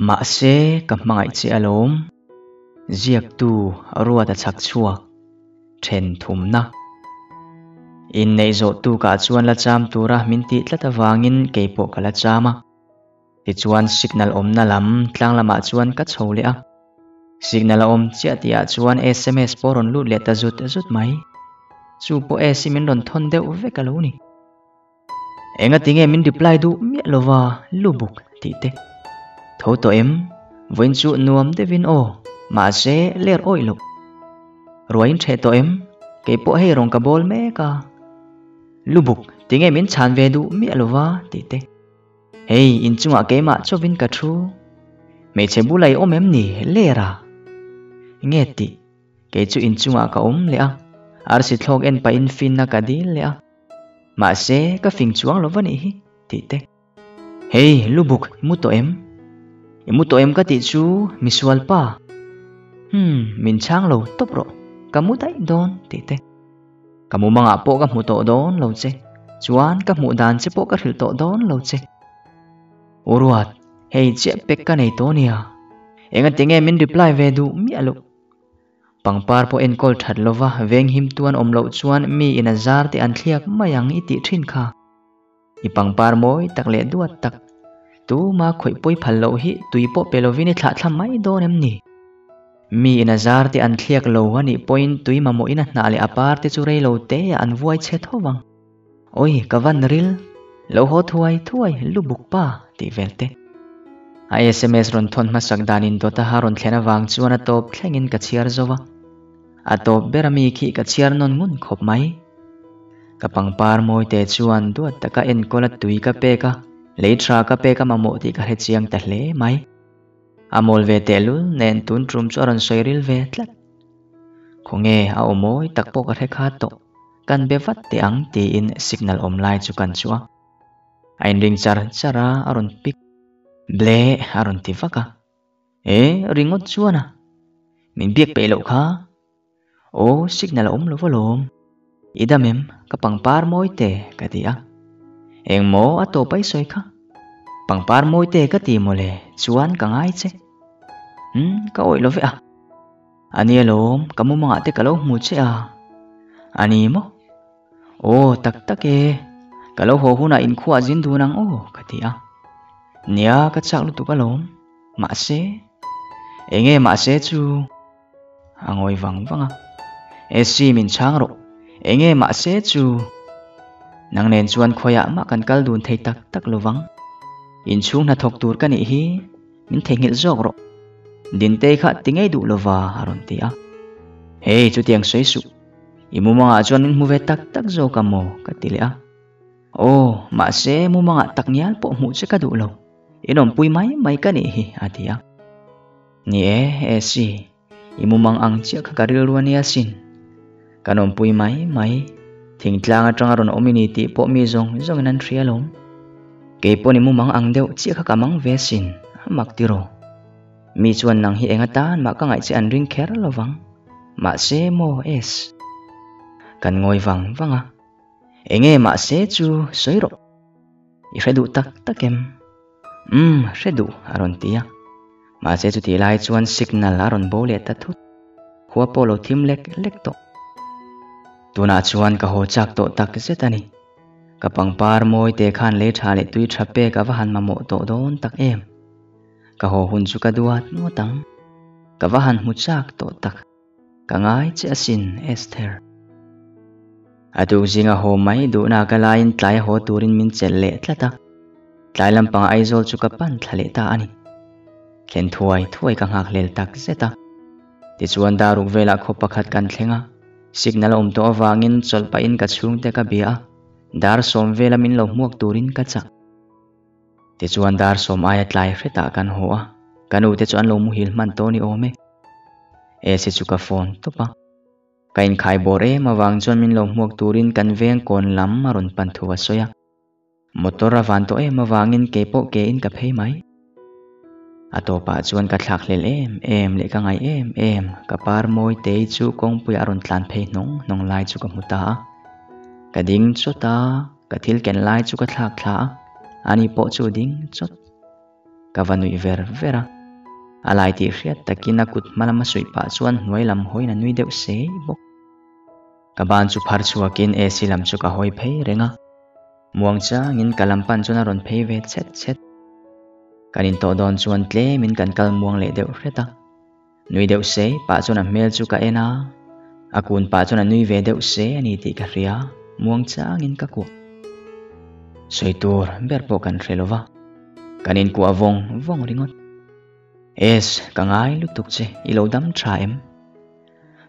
Mahse ka hmangaih che alawm. Ziaktu Ruata chhak chhuak then thumna. Inneih zawh tukah chuan la cham tura min tih tlat avangin keipawh ka la cham a. Tichuan signal awmna lam tlang lamah chuan ka chho leh a. Signal a awm chiah tihah chuan sms pawh rawn lut leh ta zut zut mai. Chu pawh AC min rawn thawn deuh vek a lo ni. Enga tinge min reply duh miah lova lubuk tih te. Tho tawh em? Vawiin chu nuam deuhin aw, mahse ler awih loh. Ruaiin ṭheh tawh em? Kei pawh hei rawn ka bawl mek a. Lubuk tinge min chhan ve duh miah lova tih te. Hei inchungah keimah chawvin ka thu. Hmeichhe bula i awm em ni ler a? Nge tih? Kei chu inchungah ka awm leh a, arsi thlawk en pahin finna ka dil leh a. Mahse, ka fing chuang lo va nih hi, tih te. Hei, lubuk, i mu tawh em? I mu tawh em ka tih chu, misual pa. Hmm, min chhang lo tawp rawh, ka mu daih dawn, tih te. Ka mumangah pawh ka hmu tawh dawn lo che, chuan ka hmuh dan che pawh ka hrilh tawh dawn lo che. U Ruat, hei chiah pek ka nei tawh nia. Engati nge min reply ve duh miah loh? Pangpar pawh enkawl that lova venghim tuan awm loh chuan mi in a zar te an thliak mai ang i tih thin kha. I pangpar mawi tak leh duat tak, tuma khawih pawi phal loh hi tui pawh pe lovin i thlah thla mai dawn em ni? Mi in a zar te an thliak lo a nih pawhin tui mamawhin a hnah leh a par te chu rei lo te ah an vuai chhe tho vang. Awi, ka van ril, lo haw thuai thuai lubuk pa tih vel te. A sms rawn thawn hmasak danin dawta ha rawn thlen avang chuan a tawp thlengin ka chhiar zo va. A tawp ber ami khi ka chhiar nawn ngun khawp mai. Ka pangpar mawi te chuan duat taka enkawl a tui ka pek a, lei tha ka pek a mamawh tih ka hre chiang ta hle mai. A mawl ve tehlul nen tun tum chu a rawn sawi ril ve tlat. Khawnge a aw mawi tak pawh ka hre kha tawh. Kan be vat teh ang tiin signal awm lai chu kan chu a. A inring char char a, a rawn pick ble a rawn ti vak a. E, ringawt chuan a. Min biak peih loh kha. Aw, signal a awm lo alawm. I dam em, ka pangpar mawi te ka ti a. Engmaw a tawp ai sawi kha. Pangpar mawi te ka ti mawle, chuan ka ngai che. Umm, ka awih lo ve a. A ni alawm, ka mumangah te ka lo hmu che a. A ni maw? Aw, tak tak e. Ka lo haw hunah inkhua zin dun ang aw, ka ti a. Nia, ka chak lutuk alawm. Mahse, enge mahse chu? A ngawi vang vang a. Esi, min chhang rawh. Enge mahse chu? Nang nen chuan khawiah mah kan kal dun thei tak tak lovang. Inchhung hnathawk tur ka nih hi. Min theihnghilh zawk rawh. Dintei kha ti ngei duh lova a rawn ti a. Hei chutiang sawi suh. I mumangah chuan min hmu ve tak tak zawk a maw? ka ti leh a. Aw, mahse mumangah tak ngial pawh hmuh che ka duh lo. Inawmpui mai mai ka nih hi a ti a. Ni e, Esi, i mumang ang chiah kha ka rilru a nia sin. Kan awmpui mai mai, thingtlang atanga rawn awm i ni tih pawh mi zawng zawngin an hria alawm. Kei pawh ni mumang ang deuh chiah kha ka mang ve sin, a mak tiraw. Mi chuan nang hi eng atan mah ka ngaih che an ring kher lo vang. Mahse maw Es. Kan ngawi vang vang a. Enge mahse chu sawi rawh. I hre duh tak tak em? Umm, hre duh a rawn ti a. Mahse chutih lai chuan signal a rawn bo leh ta thut. Khua pawh lo thim lek lek tawh. Tunah chuan ka haw chak tawh tak zet a ni. Ka pangpar mawi te khan lei tha leh tui tha pek a va han mamawh tawh dawn tak em. Ka haw hun chu ka duat ngawt ang. Ka va han hmu chak tawh tak. Ka ngai che asin Esther. A tuk zinga haw mai duhna ka laiin tlai haw turin min chelh leh tlat a. Tlai lampanga Aizawl chu ka pan thla leh ta a ni. Thlen thuai thuai ka nghak hlel tak zet a. Tichuan daruk velah khaw pakhat kan thleng a, signal a awm tawh avangin chawlh pahin ka chhungte ka bia a, dar sawm vela min lo hmuak turin ka chak. Tichuan dar sawm aia tlai hretah kan haw a, ka nute chu an lo muhil hman tawh ni awm e. Esi chu ka phone tawp a. Ka inkhai bawr em avang chuan min lo hmuak turin kan veng kawn lam a rawn pan thu a sawi a. Motor a van tawh em avangin kei pawh ke in ka phei mai. A tawpah chuan ka thlak hlel em em leh ka ngaih em em ka par mawi tei chu kawngpuiah a rawn tlan phei hnawng hnawng lai chu ka hmu ta a. Ka ding chawt a, ka thil ken lai chu ka thlak thla a, ani pawh chu ding chawt. Ka va nuih ver ver a. A lai tih hriat takin a kut hma lama suih pah chuan hnuai lam hawiin a nui deuh sei bawk. Ka ban chu phar chhuakin AC lam chu ka hawi phei reng a. Muang changin ka lam pan chuan a rawn phei ve chhet chhet. Kan intawh dawn chuan tlemin kan kal muang leh deuh hret a. Nui deuh se pah chuan a hmel chu ka en a, a kun pah chuan a nui ve deuh se a ni tih ka hria, muang changin ka kuah. Sawi tur ber pawh kan hre lo va, kan inkuah vawng vawng ringawt. Es, ka ngai lutuk che, i lo dam tha em?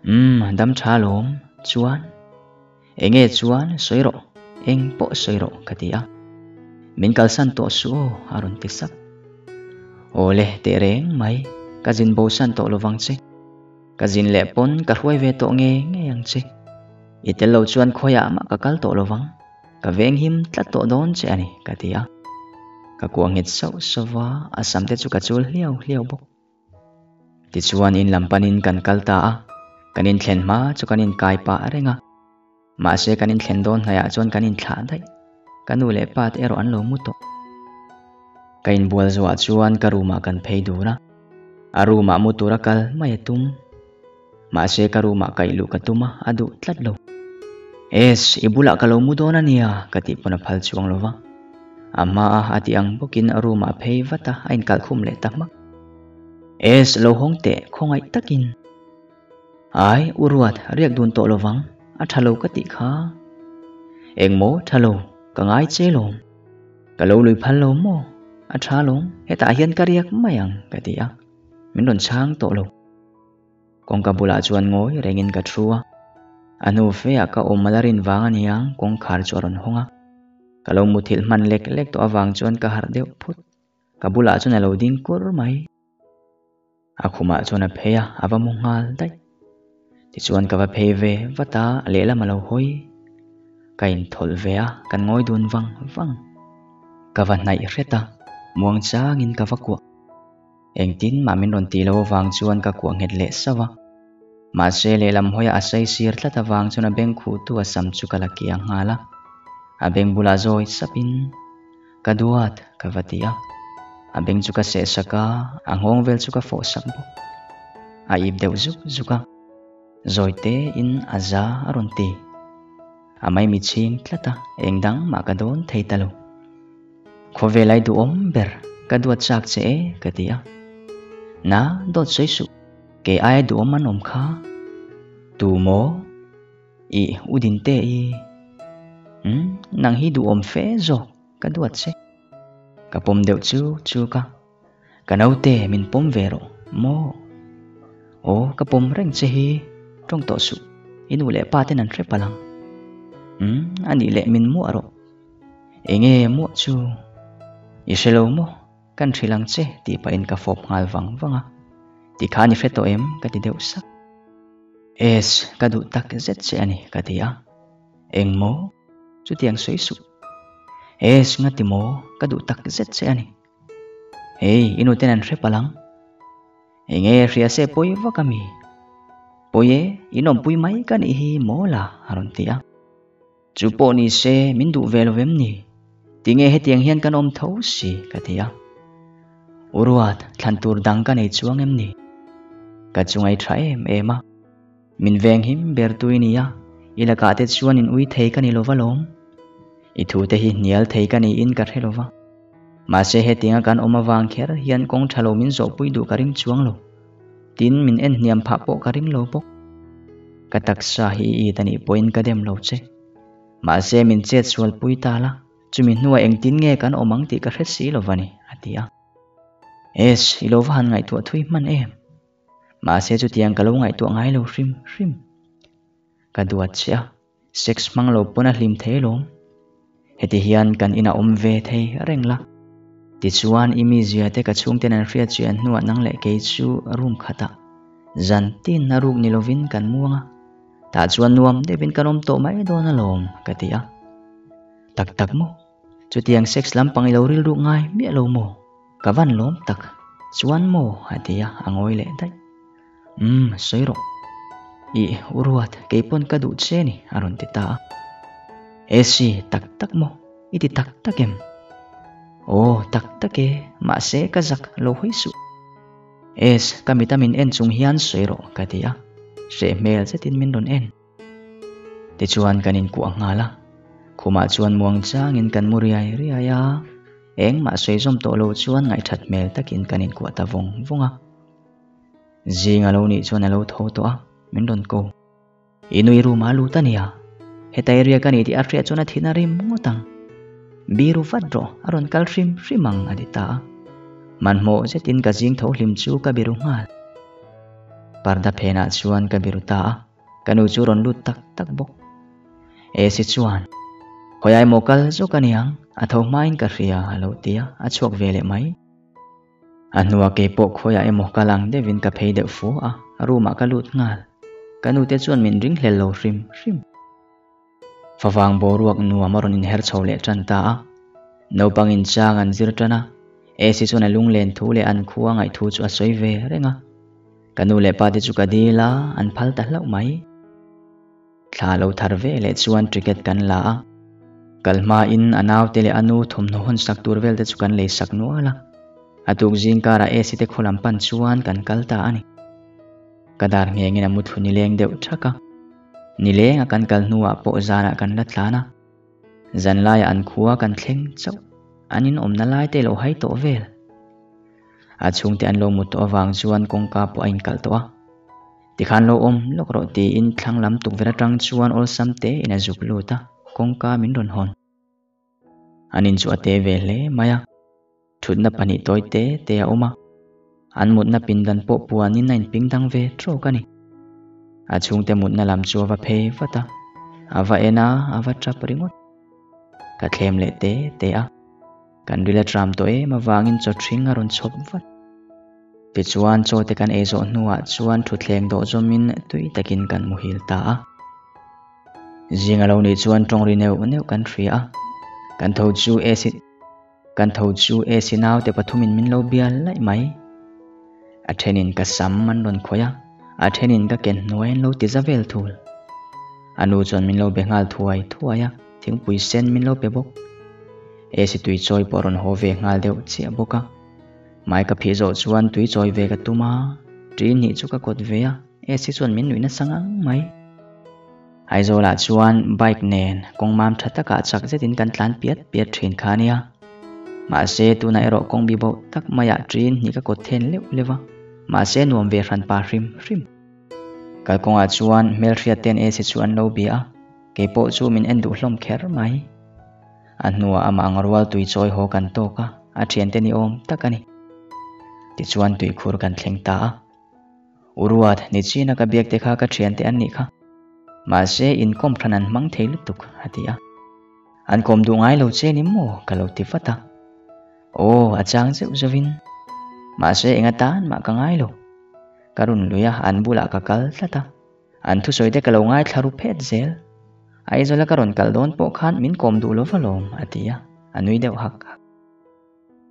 Umm, dam tha alawm, chuan? Enge chuan sawi rawh, eng pawh sawi rawh ka ti a. Min kalsan tawh suh aw a rawn ti sak. Awle teh reng mai, ka zin bosan tawh lovang che. Ka zin leh pawn ka hruai ve tawh nge ngei ang che. I tel lo chuan khawiah mah ka kal tawh lovang, ka venghim tlat tawh dawn che a ni ka ti a. Ka kuah nghet sauh sauh va, a sam te chu ka chul hliau hliau bawk. Tichuan in lam panin kan kal ta a, kan inthlen hma chu kan inkai pah reng a. Mahse kan inthlen dawn hnaiah chuan kan inthlah daih. Ka nu leh pa te erawh an lo mu tawh. Ka inbual zuah chuan ka room ah kan phei dun a, a room ah mu tura kal mai a tum. Mahse ka room ah kaih luh ka tum a, a duh tlat lo. Es, i bulah ka lo mu dawn a nia, ka tih pawn a phal chuang lo va. A hma a a tih ang bawkin a room ah phei vat a, a inkalh khum leh ta hmak. Es, lo hawng teh, khawngaih takin. Ai, u Ruat, riak dun tawh lo vang, a tha lo ka tih kha. Engmaw, tha lo, ka ngai che lawm. Ka lo lui phal lo maw? A tha lawm, hetah hian ka riak mai ang, ka ti a. Min rawn chhang tawh lo. Kawngka bulah chuan ngawi rengin ka thu a, a hnu feah ka awm a la rin vang a nia kawngkhar chu a rawn hawng a. Ka lo muthilh hman lek lek tawh avang chuan ka harh deuh phut. Ka bulah chuan a lo ding kur mai. A khumah chuan a phei a, a va mu nghal daih. Tichuan ka va phei ve vat a, lehlam a lo hawi. Ka inthawlh ve a, kan ngawi dun vang vang. Ka va hnaih hret a, muang changin ka va kuah. Engtin mah min rawn tih loh avang chuan ka kuah nghet leh sauh a. Mahse lehlam hawiah a sei sir tlat avang chuan a beng khuhtu a sam chu ka la kiang nghal a. A beng bulah zawi sapin, Ka duat, ka va ti a. A beng chu ka seh sak a, a nghawng vel chu ka fawh sak bawk. A ip deuh zuk zuk a. Zawi tein a za a rawn ti. A maimi chhing tlat a, eng dang mah ka dawn thei ta lo. Khawvel ai duhawm ber, ka duat chak che e, ka ti a. Na, dawt sawi suh, kei aia duhawm an awm kha. Tu maw? Ih, u Dinte i. Umm, nang hi duhawm fe zawk, ka duat che. Ka pawm deuh chu chu ka. Ka naute min pawm ve rawh, maw? Aw, ka pawm reng che hi, tawng tawh suh, i nu leh pa ten an hre palh ang. Umm, a nih leh min muah rawh. Enge muah chu? I hre lo maw? Kan hrilh ang che tih pahin ka fawp nghal vang vang a. Tikhan i hre tawh em? ka ti deuh sak. Es, ka duh tak zet che a ni ka ti a. Eng maw? Chutiang sawi suh. Es, nga ti maw? Ka duh tak zet che a ni. Hei, i nuten an hre palh ang. Enge hria se pawi vak a mi? Pawi e, in awmpui mai ka nih hi maw la? a rawn ti a. Chu pawh ni se min duh ve lo em ni? Tinge hetiang hian kan awm tho si? ka ti a. U Ruat, thlan tur dang ka nei chuang em ni? Ka chu ngaih tha em em a. Min veng him ber tui ni a, i lakah te chuan in ui thei ka ni lo va lawm. I thu te hi hnial thei ka niin ka hre lo va. Mahse hetianga kan awm avang kher hian kawng tha lo min zawhpui duh ka ring chuang lo. Tin, min en hniam phah pawh ka ring lo bawk. Ka taksa hi i it a nih pawhin ka dem lo che. Mahse min chet sual pui ta la, chumi hnuah engtin nge kan awm ang tih ka hre si lo va ni, a ti a. Es, i lo va han ngaihtuah thui hman em? Mahse chutiang ka lo ngaihtuah ngai lo hrim hrim. Ka duat che a, sex hmang lo pawn a hlim thei alawm. Heti hian kan inah awm ve thei reng la. Tichuan i mizia te ka chhungten an hriat chian hnuah nang leh kei chu room khatah zan tin a ruk ni lovin kan muang a, tah chuan nuam deuhin kan awm tawh mai dawn alawm ka ti a. Tak tak maw? Chutiang sex lampang i lo rilruk ngai miah lo maw? Ka van lawm tak chuan maw? a ti a, a ngawi leh daih. Umm, sawi rawh. Ih, u Ruat, kei pawn ka duh che ni, a rawn ti ta a. Esi, tak tak maw? I ti tak tak em? Aw, tak tak e, mahse ka zak lo hawi suh. Es, ka mita min en chung hian sawi rawh ka ti a, hreh hmel zetin min rawn en. Tichuan kan inkuah nghal a, khumah chuan muang changin kan mu riai riai a, engmah sawi zawm tawh lo chuan ngaihthat hmel takin kan inkuah ta vawng vawng a. Zing a lo nih chuan a lo tho tawh a, min rawn ko. I nui room ah lut a nia, heta i riak a ni tih a hriat chuan a thin a rim ngawt ang. Biru vat rawh, a rawn kal hrim hrim ang a ti ta a. Hmanhmawh zetin ka zing tho hlim chu ka biru nghal. Parda phenah chuan ka biru ta a, ka nu chu rawn lut tak tak bawk. Esi chuan, Khawiah emaw kal zawk a niang, a tho hmain ka hria a lo ti a, a chhuak ve leh mai. A hnuah kei pawh khawiah emaw ka lang deuhin ka phei deuh fu a, room ah ka lut nghal. Ka nute chuan min ring hlel lo hrim hrim. Favang boruak nuam a rawn inher chho leh tan ta a. Naupang inchang an zir tan a, AC chuan a lunglen thu leh an khua ngaih thu chu a sawi ve reng a. Ka nu leh pa te chu ka dil a, an phal ta hlauh mai. Thla lo thar ve leh chuan ticket kan la a, kal hmain a naute leh a nu thawmhnaw hawn sak tur vel te chu kan lei sak nual a. A tuk zing karah AC te khaw lam pan chuan kan kal ta a ni. Ka dar nghengin a muthlu nileng deuh thak a, nileng a kan kal hnuah pawh zanah kan la tlan a. Zanlaiah an khua kan thleng chauh, an inawmna lai te lo hai tawh vel. A chhungte an lo mut tawh avang chuan kawngka pawh a inkalh tawh a. Tikhan lo awm lawk rawh tiin thlang lam tukverh atang chuan awlsam tein a zuk lut a, kawngka min rawn hawn. An in chu a te ve hle mai a, thutna pahnih tawi te te a awm a, an mutna pindan pawh puanin a inping dang ve trawk a ni. A chhungte mutna lam chu a va phei vat a, a va en a, a va tap ringawt. Ka thlem leh te te a. Kan ril a tram tawh em avangin chaw ṭhing a rawn chhawp vat. Tichuan chaw te kan ei zawh hnuah chuan thutthleng dawh zawmin tui takin kan muhil ta a. Zing a lo nih chuan ṭawng ri neuh neuh kan hria a, kan tho chu AC kan tho chu AC naute pathumin min lo bial laih mai. A ṭhenin ka sam an rawn khawih a, a ṭhenin ka ken hnuai an lo ti za vel thul. A nu chuan min lo be nghal thuai thuai a, thingpui sen min lo pe bawk. AC tui chawi pawh a rawn haw ve nghal deuh chiah bawk a. Mai ka phih zawh chuan tui chawi ve ka tum a, ṭi hnih chu ka kawt ve a, AC chuan min nuih nasa ngang mai. Aizawlah chuan bike nen kawng mam ṭha takah chak zetin kan tlan piat piat ṭhin kha a nia. Mahse tunah erawh kawng bi boh tak maiah ṭi hnih ka kawt then leuh leuh a, mahse nuam ve hran pa hrim hrim. Kalkawngah chuan hmelhriat ten AC chu an lo bia a, kei pawh chu min en duh hlawm kher mai. A hnuah amah ang rual tui chawi haw kan tawk a, a thiante ni awm tak a ni. Tichuan tuikhur kan thleng ta a. U Ruat, nichina ka biak te kha ka thiante an nih kha. Mahse, inkawm hran an hmang thei lutuk, a ti a. An kawm duh ngai lo che ni maw? ka lo ti vat a. Aw, a chang zeuh zeuhin. Mahse, eng atan mah ka ngai lo. Ka run lui a, an bulah ka kal tlat a. An thusawi te ka lo ngaithla ru phet zel. Aizawla ka rawn kal dawn pawh khan min kawm duh lo va lawm, a ti a, a nui deuh hak hak.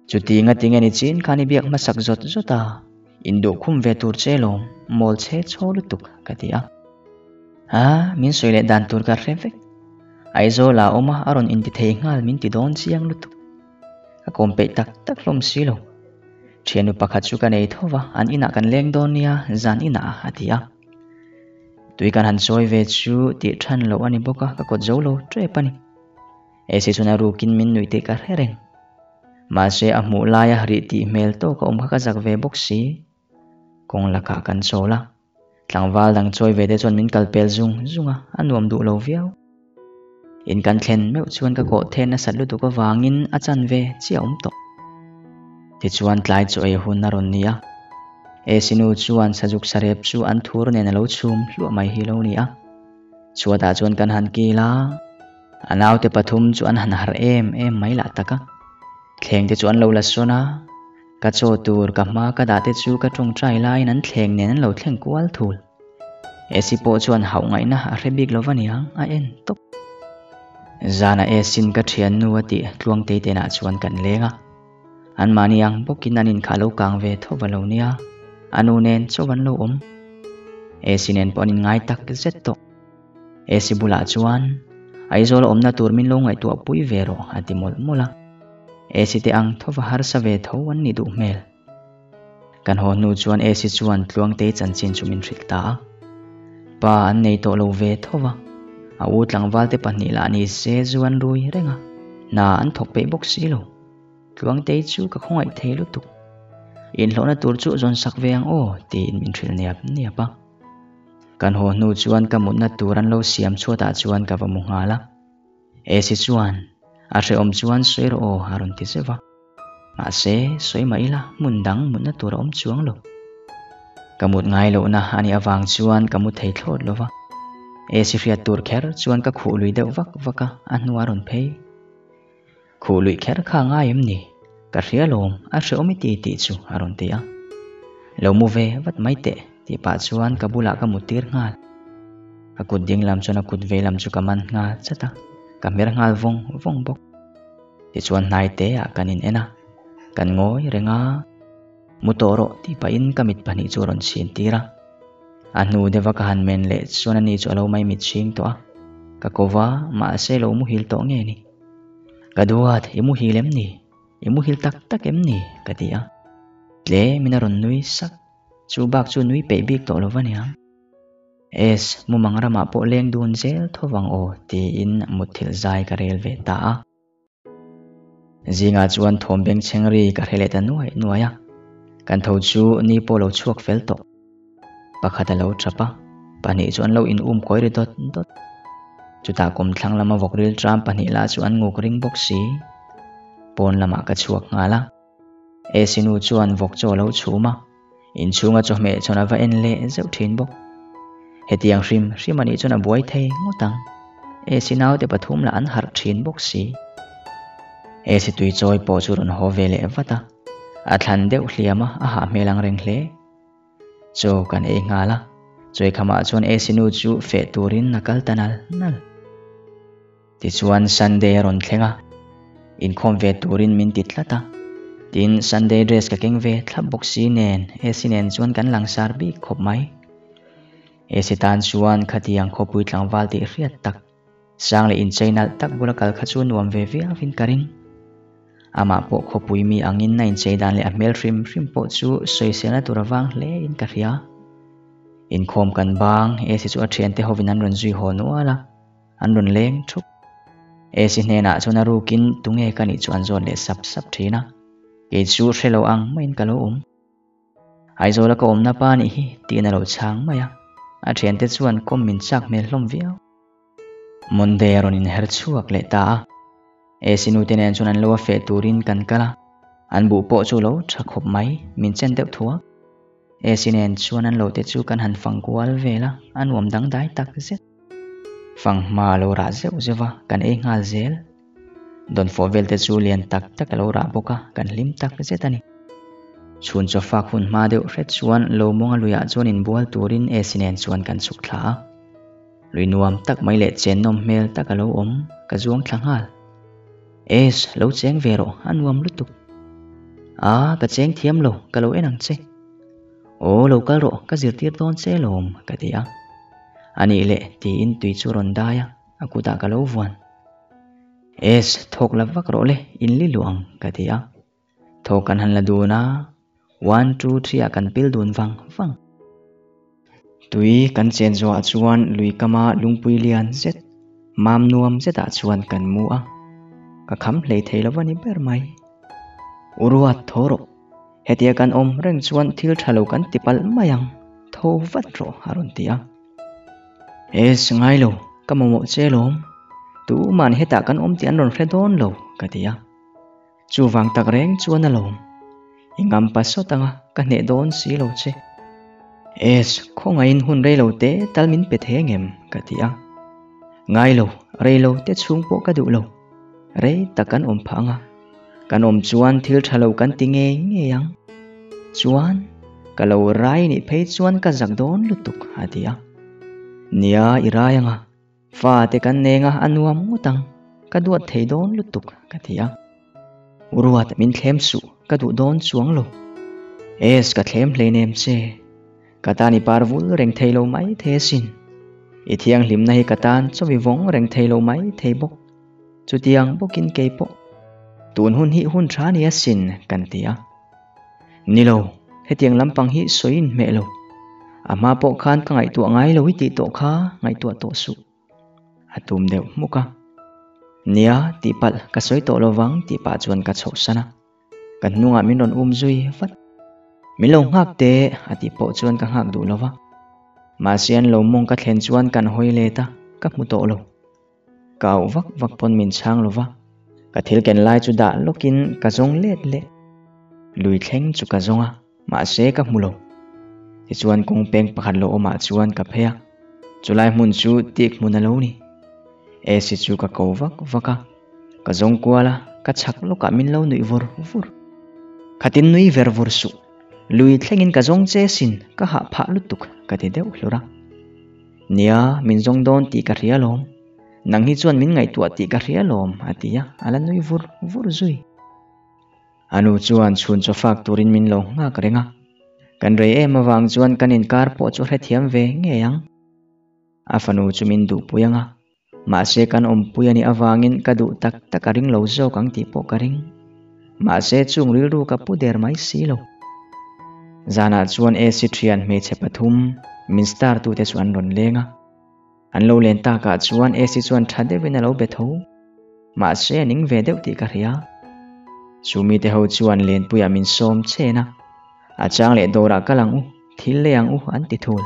Chuti nga tinge ni chin khan i biak hmasak zawt zawt a, induh khum ve tur che lawm, mawl chhe chhaw lutuk, ka ti a. A, min sawi leh dan tur ka hre vek. Aizawla a awm a, a rawn inti thei nghal min ti dawn chiang lutuk. Ka kawm peih tak tak hlawm si lo. Thiannu pakhat chu ka nei tho va, an inah kan leng dawn nia, zan inah, a ti a. Tui kan han sawi ve chu tih than loh a ni bawk a, ka kawt zo lo tep a ni. AC chuan a rukin min nuih tih ka hre reng. Mahse a hmuh laia rih tih hmel tawk a awm kha ka zak ve bawk si. Kawng lakah kan chawl a, tlangval dang chawi ve te chuan min kal pel zung zung a, a nuam duh lo viau. In kan thlen meuh chuan ka kawh then nasat lutuk avangin a chan ve chiah awm tawh. Tichuan tlai chaw ei hun a rawn ni a, Esinu chuan sazuk sarep chu an thur nen a lo chhum hluah mai hi lo ni a. Chhuatah chuan kan han kil a, a naute pathum chu an han harh em em mai lah tak a. Thleng te chu an lo la sawn a, ka chaw tur ka hma ka dah te chu ka tawngtai laiin an thleng nen an lo thleng kual thul. Esi pawh chuan hauh ngaihna a hre bik lo va niang, a en tawp. Zana Esin ka thiannu a tih Tluangtei tenah chuan kan leng a. Anmahni ang bawkin an inkhah lo kang ve tho va lo nia, a nu nen chauh an lo awm. Esi nen pawh an inngai tak zet tawh. Esi bulah chuan, Aizawl awmna tur min lo ngaihtuah pui ve rawh a ti mawlh mawlh a. Esi te ang tho va harsa ve tho an nih duh hmel. Kan haw hnu chuan Esi chuan Tluangtei chanchin chu min hrilh ta a. Pa an nei tawh lo ve tho va, a u tlangval te pahnih lah ni se zu an rui reng a, hna an thawk peih bawk si lo. Tluangtei chu ka khawngaih thei lutuk. Inhlawhna tur chu zawn sak ve ang aw tiin min hrilh niap niap a. Kan haw hnu chuan ka mutna tur an lo siam chhuatah chuan ka va mu nghal a. Esi chuan, A hrehawm chuan sawi rawh aw a rawn ti zeuh a. Mahse, sawi mah ila hmun dang mutna tur a awm chuang lo. Ka mut ngai lohna a nih avang chuan ka mu thei thlawt lo va. Esi hriat tur kher chuan ka khuh lui deuh vak vak a, a hnu a rawn phei. Khuh luih kher kha a ngai em ni? Ka hria lawm, a hrehawm i ti tih chu a rawn ti a. Lo mu ve vat mai teh tih pah chuan ka bulah ka mut tir nghal. Ka kut ding lam chuan a kut vei lam chu ka man nghal chat a, ka hmer nghal vawng vawng bawk. Tichuan hnai te ah kan in en a, kan ngawi reng a. Mu tawh rawh tih pahin ka mit pahnih chu a rawn chhin tir a. A hnu deuha ka han men leh chuan ani chu a lo mai mit chhing tawh a. Ka ko va, mahse lo muhil tawh nge ni? Ka duat, i muhil em ni? I muhil tak tak em ni? ka ti a. Tlemin a rawn nui sak. Chu bak chu nui peih bik tawh lo va niang. Es, mumang ramah pawh leng dun zel tho vang aw tiin mutthilh zai ka rel ve ta a. Zingah chuan thawm bengchheng ri ka hre leh ta nuai nuai a, kan tho chu ni pawh lo chhuak fel tawh. Pakhat a lo tap a, pahnih chu an lo in um kawi ri dawt dawt. Chutah kawmthlang lama vawk ril tram pahnih lah chu an nguk ring bawk si. Pawn lamah ka chhuak nghal a, Esi nu chuan vawk chaw a lo chhum a, inchhunga chawhmeh chuan a va en leh zeuh thin bawk. Hetiang hrim hrim anih chuan a buai thei ngawt ang. Esi naute pathum lah an harh thin bawk si. Esi tui chawi pawh chu rawn haw ve leh vat a, a thlan deuh hliam a, a hah hmel ang reng hle. Chaw kan ei nghal a, chawi khamah chuan Esi nu chu feh turin a kal ta nal nal. Tichuan Sunday a rawn thleng a, inkhawm ve turin min ti tlat a. Tin, Sunday dress ka keng ve thlap bawk si nen, AC nen chuan kan langsar bik khawp mai. AC tan chuan khatiang khawpui tlangval tih hriat tak, sang leh inchei nalh tak bula kal kha chu nuam ve viauin ka ring. Amah pawh khawpui mi angin a inchei dan leh a hmel hrim hrim pawh chu sawiselna tur avang hlein ka hria. Inkhawm kan bang, AC chu a thiante hovin an rawn zui haw nual a. An rawn leng thup. AC hnenah chuan a rukin tunge ka nih chu an zawt leh sap sap thin a. Kei chu hre lo ang maiin ka lo awm. Aizawla ka awmna pa nih hi tiin a lo chhang mai a. A thiante chuan kawm min chak hmel hlawm viau. Monday a rawn inher chhuak leh ta a. AC nute nen chuan an lo a feh turin kan kal a. An buh pawh chu lo tha khawp mai, min chen deuh thuak. AC nen chuan an lo te chu kan han fang kual vel a, a nuam dangdai tak zet. Fanghma a lo rah zeuh zeuh a, kan ei nghal zel. Dawnfawh vel te chu lian tak tak a lo rah bawk a, kan hlim tak zet a ni. Chhun chaw fak hun hma deuh hret chuan Lomawnga luiah chuan inbual turin AC nen chuan kan chhuk thla a. Lui nuam tak mai leh chennawm hmel tak a lo awm, ka zuang thla nghal. Es, lo cheng ve rawh, a nuam lutuk. A, ka cheng thiam lo, ka lo en ang che. Aw, lo kal rawh, ka zirtir dawn che lawm, ka ti a. A nih leh, tiin tui chu a rawn dai a, a kutah ka lo vuan. Es, thawk la vak rawh le, in li luh ang, ka ti a. Thawk kan han la dun a, one, two, three ah kan pil dun vang vang. Tui kan chen zawhah chuan lui kama lungpui lian zet, mam nuam zetah chuan kan mu a. Ka kham hlei thei lo va ni ber mai. U ruat tho rawh. Hetia kan awm reng chuan thil tha lo kan ti palh mai ang, tho vat rawh a rawn ti a. Es, ngai lo, ka mamawh che lawm. Tuman hetah kan awm tih an rawn hre dawn lo, ka ti a. Chuvang tak reng chuan a lawm. I ngam pa sawt anga ka hneh dawn si lo che. Es, khawngaihin hun rei lo te tal min pe thei angem? ka ti a. Ngai lo, rei lo te chhung pawh ka duh lo. Rei tak kan awm phah anga. Kan awm chuan thil tha lo kan ti ngei ngei ang. Chuan, ka lo rai nih phei chuan ka zak dawn lutuk, a ti a. Nia, i rai anga. Fa te kan neng a, a nuam ngawt ang. Ka duat thei dawn lutuk, ka ti a. Ruat, min thlem suh, ka duh dawn chuang lo. Es, ka thlem hleinem che. Ka tan i par vul reng thei lo mai thei asin. I thianghlimna hi ka tan chawi vawng reng thei lo mai thei bawk. Chutiang bawkin kei pawh. Tun hun hi hun tha ni asin, kan ti a. Ni lo, Hetiang lampang hi sawi inhmeh lo. A hma pawh khan ka ngaihtuah ngai lo i tih tawh kha ngaihtuah tawh suh. A tum deuh hmuk a. Nia, tihpalh ka sawi tawh lo vang tih pah chuan ka chhohsan a. Ka hnungah min rawn um zui vat. Min lo nghak teh a tih pawh chuan ka nghak duh lo va. Mahse an lo mawng ka thlen chuan kan hawi let a, ka hmu tawh lo. Ka auh vak vak pawn min chhang lo va, ka thil ken lai chu dah lawkin ka zawng let leh. Lui thleng chu ka zawng a, mahse ka hmu lo. Tichuan kawng peng pakhat lo awmah chuan ka phei a, chulai hmun chu tik hmun a lo ni. AC chu ka ko vak vak a, ka zawng kual a, ka chhak lawkah min lo nuih vur vur. Khatin nui ver vur suh. Lui thlengin ka zawng che sin, ka hah phah lutuk ka ti deuh hlur a. Nia, min zawng dawn tih ka hria alawm. Nang hi chuan min ngaihtuah tih ka hria alawm, a ti a, a la nui vur vur zui. A nu chuan chhun chaw fak turin min lo nghak reng a. Kan rei em avang chuan kan inkar pawh chu hrethiam ve ngei ang. A fanu chu min duhpui ang a, mahse kan awmpui a nih avangin ka duh tak tak a ring lo zawk ang tih pawh ka ring. Mahse chung rilru ka pu der mai si lo. Zanah chuan AC thian hmeichhe pathum min star tute chu an rawn leng a. An lo len takah chuan AC chuan tha deuhin a lo be tho. Mahse a ning ve deuh tih ka hria. Chu mite ho chuan lenpuiah min sawm chen a. A chang leh dawrah kal ang u, thil lei ang u an ti thul.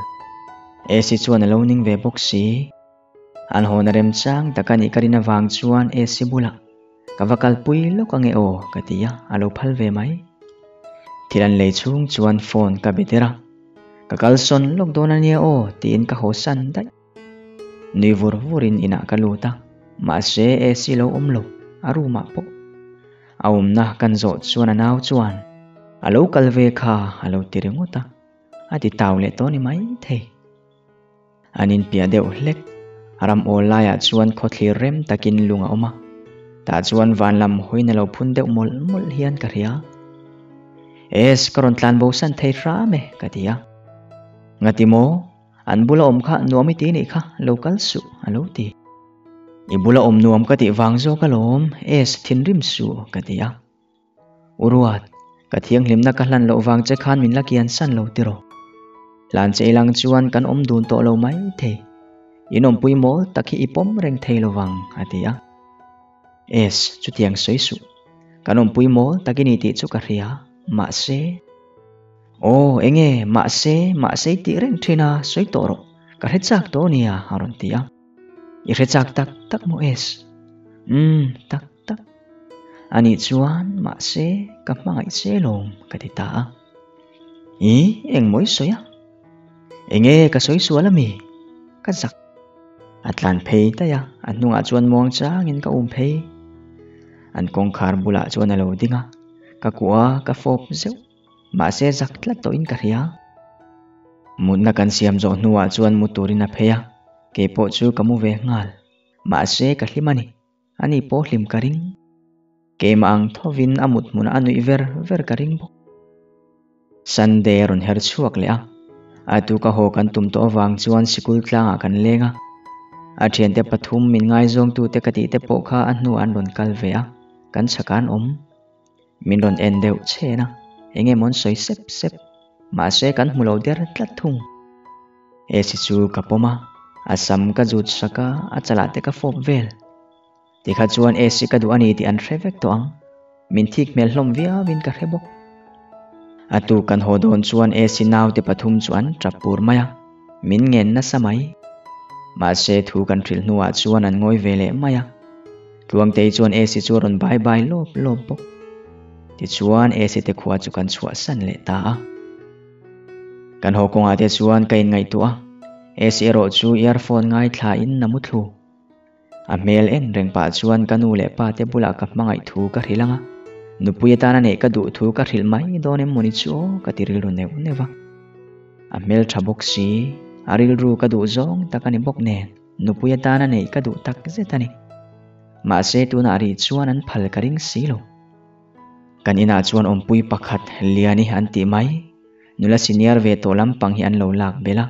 AC chuan a lo ning ve bawk si. An hawna remchang tak a nih ka rin avang chuan AC bulah ka va kalpui lawk ange aw ka ti a, a lo phal ve mai. Thil an lei chhung chuan phone ka be der a, ka kalsawn lawk dawn ania aw tiin ka haw san daih. Nui vur vurin inah ka lut a, mahse AC lo awm lo, a room ah pawh. A awmna kan zawh chuan a nau chuan a lo kal ve kha a lo ti ringawt a, a ti tau leh tawh ni mai thei. An inpiah deuh hlek, ram awl laiah chuan khawthlir rem takin lung a awm a, tah chuan van lam hawiin a lo phun deuh mawlh mawlh hian ka hria. Es, ka rawn tlan bo san thei hram e, ka ti a. Ngati maw? An bula awm kha nuam i ti nih kha, lo kal suh, a lo ti. I bula awm nuam ka tih vang zawk alawm, Es, thinrim suh, ka ti a. U Ruat, ka thianghlimna ka hlan loh vang che khan min la kian san lo tiraw? Hlan che ilang chuan kan awm dun tawh lo mai thei. In awmpui mawl tak hi i pawm reng thei lo vang, a ti a. Es, chutiang sawi suh. Kan awmpui mawl tak i ni tih chu ka hria, mahse. Aw, enge, mahse, mahse i tih reng thin a, sawi tawh rawh. Ka hre chak tawh nia, a rawn ti a. I hre chak tak tak maw Es? Umm, tak tak. Anih chuan, mahse, ka hmangaih che lawm, ka ti ta a. Ih, engmaw i sawi a? Enge ka sawi sual ami? Ka zak. A tlan phei daih a, a hnungah chuan muang changin ka um phei. An kawngkhar bulah chuan a lo ding a, ka kuah a, ka fawp zeuh. Mahse zak tlat tawhin ka hria. Mutna kan siam zawh hnuah chuan mu turin a phei a, keipawh chu ka mu ve nghal. Mahse ka hlim a ni. Ani pawh hlim ka ring. Keimah ang thovin a mut hmunah a nuih ver ver ka ring bawk. Sunday a rawn her chhuak leh a, a tuka haw kan tum tawh avang chuan sikul tlangah kan leng a. A thiante pathum min ngaizawngtute ka tihte pawh kha a hnuah an rawn kal ve a, kan chhakah an awm. Min rawn en deuh chhen a, eng emaw an sawi sep sep, mahse kan hmu lo der tlat thung. AC chu ka pawm a, a sam ka zut sak a, a chalah te ka fawp vel. Tikha chuan AC ka duh a ni tih an hre vek tawh ang. Min thik hmel hlawm viauin ka hre bawk. A tuk kan haw dawn chuan AC naute pathum chu an tap pur mai a, min ngen nasa mai. Mahse thu kan hrilh hnuah chuan an ngawi ve leh mai a. Tluangtei chuan AC chu a rawn bai bai lawp lawp bawk. Tichuan AC te khua chu kan chhuahsan leh ta a. Kan haw kawngah te chuan ka inngaihtuah a, AC erawh chu earphone ngaithla in a mu thlu. A hmel en reng pah chuan ka nu leh pa te bulah ka hmangaih thu ka hrilh ang a, nupui atana neih ka duh thu ka hrilh mai dawn em mawni chu aw ka ti rilru neuh neuh va. A hmel tha bawk si, a rilru ka duh zawng tak a ni bawk nen nupui atana neih ka duh tak zet a ni. Mahse tunah rih chuan an phal ka ring si lo. Kan inah chuan awmpui pakhat Liani an tih mai, nula senior ve tawh lampang hi an lo lak belh a.